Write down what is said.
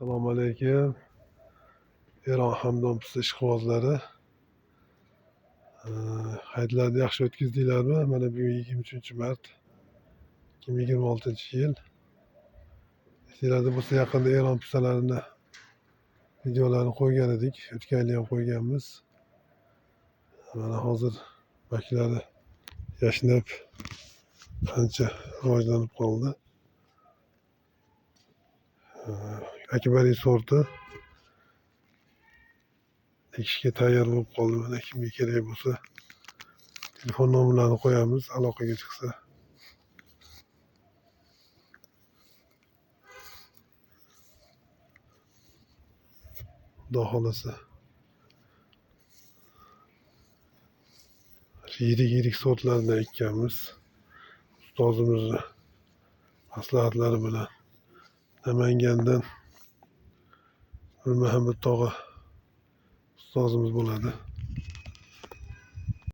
Assalomu alaykum. Eron Hamdon pista ishqibozlari. Hayitlarni yaxshi o'tkazdinglarmi? Mana bugun 23-mart 2026-yil. Esinglarda bo'lsa, yaqinda Eron pistalarini videolarini qo'ygan edik. O'tgan yili ham qo'yganmiz. Mana hozir baklari yashnab ancha rivojlanib qoldi. Akbari sorti ekishga tayyor bo'lib qoldi. Mana kimga kerak bo'lsa telefon nomerlarini qo'yamiz, aloqaga chiqsa. Xudo xohlasa. Yirik-yirik sortlardan ekkanmiz. Ustozimizni maslahatlari bilan Namangandan Nurmuhammad tog'a ustozimiz bo'ladi.